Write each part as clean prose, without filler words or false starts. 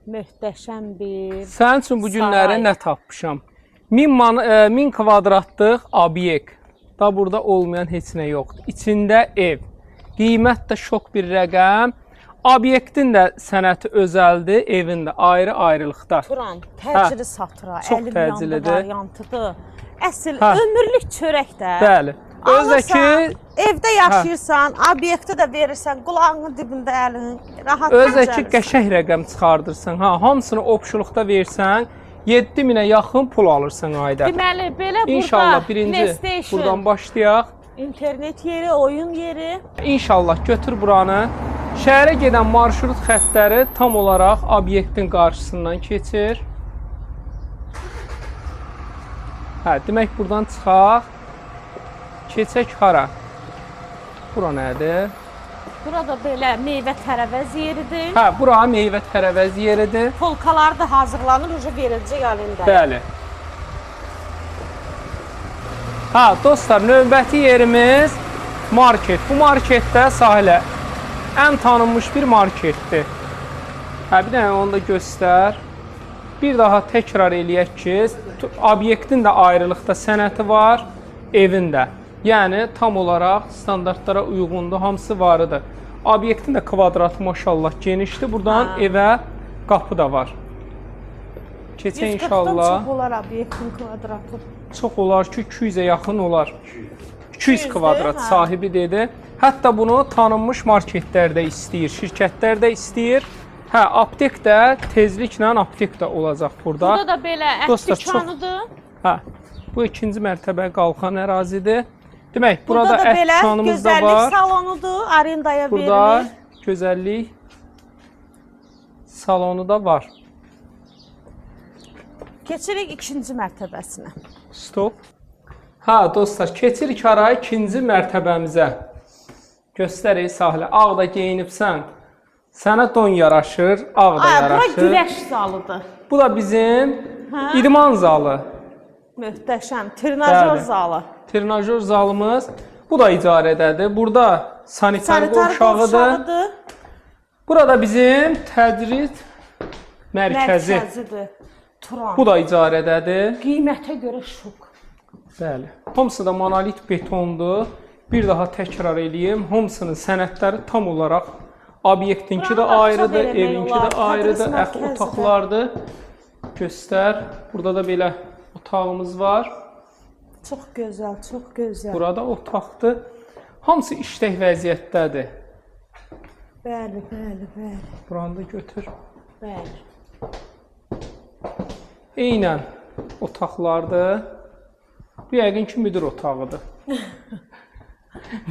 Möhtəşəm bir Sənin üçün bu günləri saray. nə tapmışam? 1000 kvadratlıq obyekt. Da burada olmayan heç nə yoxdur. İçində ev. Qiymət də şok bir rəqəm. Obyektin də sənəti özəldir, evin də ayrı-ayrılıqda. Turan təcili satır ha. Çox Əlim yandı təcilidir. variantıdır. Əsl Hə. ömürlük çörək də. Bəli. Özdə ki, Alırsan, evdə yaşayırsan, obyektə də verirsən, qulağının dibində əlin rahat özdə ki dincəlirsən. qəşəng rəqəm çıxardırsan. Ha, hamısını opşuluqda versən, 7000-ə yaxın pul alırsan ayda. Deməli, belə burada İnşallah birinci PlayStation, buradan başlayaq. internet yeri, oyun yeri. İnşallah götür buranı. Şəhərə gedən marşrut xəttləri tam olaraq obyektin qarşısından keçir. Hə, demək buradan çıxaq. Keçək hara? Bura nədir? Burada belə meyvə tərəvəz yeridir. Hə, bura meyvə tərəvəz yeridir. Polkalar da hazırlanır, uca veriləcək əlində. Bəli. Hə, dostlar, növbəti yerimiz market. Bu marketdə sahilə ən tanınmış bir marketdir. Hə, bir dənə onu da göstər. Bir daha təkrar eləyək ki, obyektin də ayrılıqda sənəti var, evin də. Yəni tam olaraq standartlara uyğundur, hamısı varıdır. Obyektin də kvadratı maşallah genişdir. Buradan Hə. evə qapı da var. Keçək 140-dan inşallah. çox olar obyektin kvadratı. Çox olar ki, 200-ə yaxın olar. 200 200-dür, kvadrat hə. sahibi dedi. Hətta bunu tanınmış marketlər də istəyir, şirkətlər də istəyir. Hə, aptek də tezliklə aptek də olacaq burada. Burada da belə ət Dostlar, çox- dükanıdır. Hə. Bu ikinci mərtəbə qalxan ərazidir. Demək, burada, Burada da ət belə dükanımız da gözəllik var. salonudur, arendaya Burada verilir. gözəllik salonu da var. Keçirik ikinci mərtəbəsinə. Stop. Hə, dostlar, keçirik hara? İkinci mərtəbəmizə. Göstərik sahilə. Ağ da geyinibsən. Sənə don yaraşır, ağ da Ay, bura yaraşır. güləş zalıdır. Bu da bizim Hə? idman zalı. Möhtəşəm trenajor Bəli. zalı. Trenajor zalımız. Bu da icarədədir. Burada sanitar Sanitar qovşağıdır. qovşağıdır. Burada bizim tədris mərkəzi. Mərkəzidir. Turan. Bu da icarədədir. Qiymətə görə şok. Bəli. Hamısı da monolit betondur. Bir daha təkrar eləyim. Hamısının sənədləri tam olaraq obyektinki də Buranı bağça ayrıdır, vermək evinki olar, də ayrıdır, tədris əx mərkəzi də. otaqlardır. Göstər. Burada da belə otağımız var. Çox gözəl, çox gözəl. Burada otaqdır. Hamısı işlək vəziyyətdədir. Bəli, bəli, bəli. Buranı da götür. Bəli. Eynən otaqlardır. Bu yəqin ki müdir otağıdır.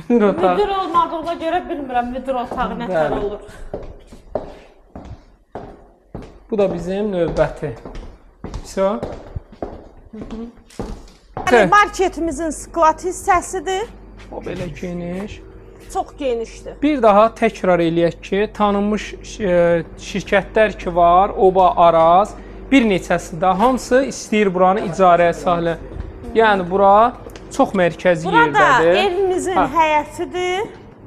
Müdir otağı. Müdir olmadığına görə bilmirəm müdir otağı nə tər Bəli. olur. Bu da bizim növbəti. Vso. Yəni marketimizin sklad hissəsidir. O belə geniş. Çox genişdir. Bir daha təkrar eləyək ki, tanınmış şirkətlər ki var, Oba, Araz, bir neçəsi də hamısı istəyir buranı icarəyə sahilə. Yəni bura çox mərkəzi Burada yerdədir. evimizin Hə. həyətidir.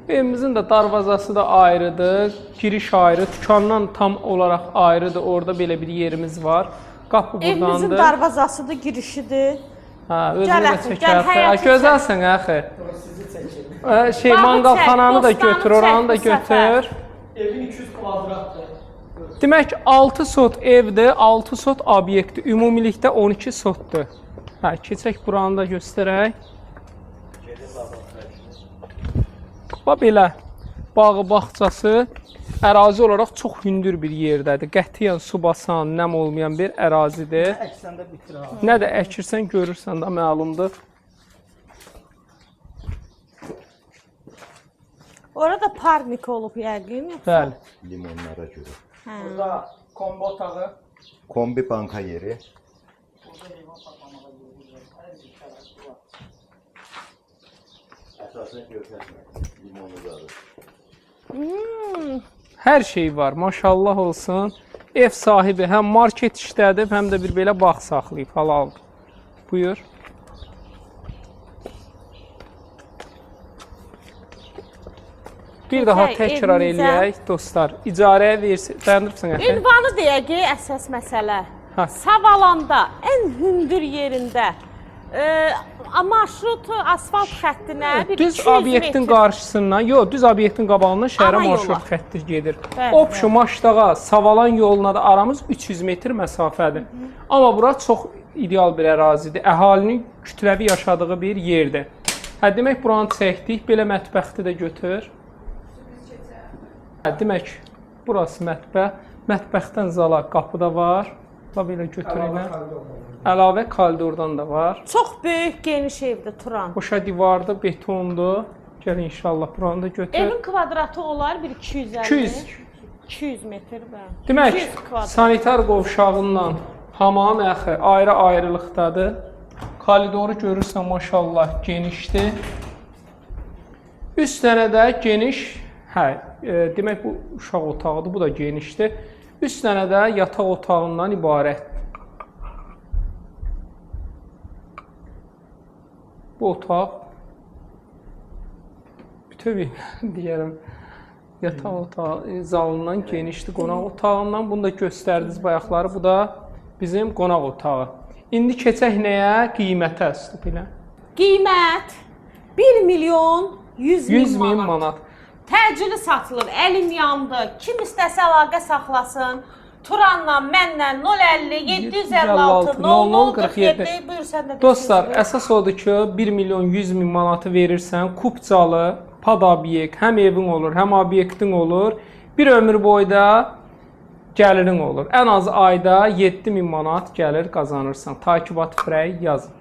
Evimizin də darvazası da ayrıdır, giriş ayrı, dükandan tam olaraq ayrıdır. Orada belə bir yerimiz var. Qapı Evimizin burdandır. darvazasıdır, girişidir. Hə, özünü Gəl də axı, çəkər. gəl, həyəti Hə, gözəlsən axı. Sizi çəkir. Şey, Bağı manqalxananı çək, da bostanı götür, oranı da çək bu səfər. götür. Evin 200 kvadratdır. Demək 6 sot evdir, 6 sot obyektdir. Ümumilikdə 12 sotdur. Hə, keçək buranı da göstərək. Bax belə bağı, bağçası ərazi olaraq çox hündür bir yerdədir. Qətiyyən su basan, nəm olmayan bir ərazidir. Əksən də bitir ha. Nə də əkirsən, görürsən də məlumdur. Orada parnik olub yəqin. yoxsa? Bəli. Limonlara göre. Hə. Burada kombi otağı. Kombi banka yeri. Burada heyvan saxlamağa yeri var. Hər bir şərait var. Əsasən görsənmə. Limonu da. Hər şey var, maşallah olsun. Ev sahibi həm market işlədib, həm də bir belə bağ saxlayıb, halaldır. Buyur. Bir daha Keçək təkrar evimizə. eləyək dostlar. İcarəyə versin, dayandırıbsan əxi. Ünvanı deyək ki, əsas məsələ. Hə. Savalanda ən hündür yerində marşrut asfalt xəttinə bir Düz 200 obyektin metr. qarşısından, yox, düz obyektin qabağından şəhərə Ana yola. marşrut xətti gedir. Bəli, Opşu Maşdağa, Savalan yoluna da aramız 300 metr məsafədir. Amma bura çox ideal bir ərazidir. Əhalinin kütləvi yaşadığı bir yerdir. Hə, demək buranı çəkdik. Belə mətbəxti də götür. Hə, demək burası mətbəx. Mətbəxdən zala qapı da var. La belə götür elə. Əlavə koridordan da var. Çox böyük, geniş evdir Turan. Qoşa divardır, betondur. Gəl inşallah buranı da götür. Evin kvadratı olar bir 250. 200. 200 metr bəli. Demək, 200 kvadrat. sanitar qovşağından hamam əxi ayrı-ayrılıqdadır. Koridoru görürsən maşallah genişdir. 3 dənə də geniş, hə, demək bu uşaq otağıdır, bu da genişdir. 3 dənə də yataq otağından ibarətdir. Bu otaq bütöv deyərəm yataq otağı zalından genişdir, qonaq otağından. Bunu da göstərdiniz bayaqları. Bu da bizim qonaq otağı. İndi keçək nəyə? Qiymətə, stop ilə. Qiymət 1 milyon 100 min 100 min manat. manat. Təcili satılır. Əlim yandı. Kim istəsə əlaqə saxlasın. Turanla, mənlə 050 756 00 47. Buyur sən də. Dostlar, əsas odur ki, 1 milyon 100 min manatı verirsən, kupçalı, pad obyekt, həm evin olur, həm obyektin olur. Bir ömür boyu da gəlirin olur. Ən az ayda 7000 manat gəlir qazanırsan. Takibat frey yazın.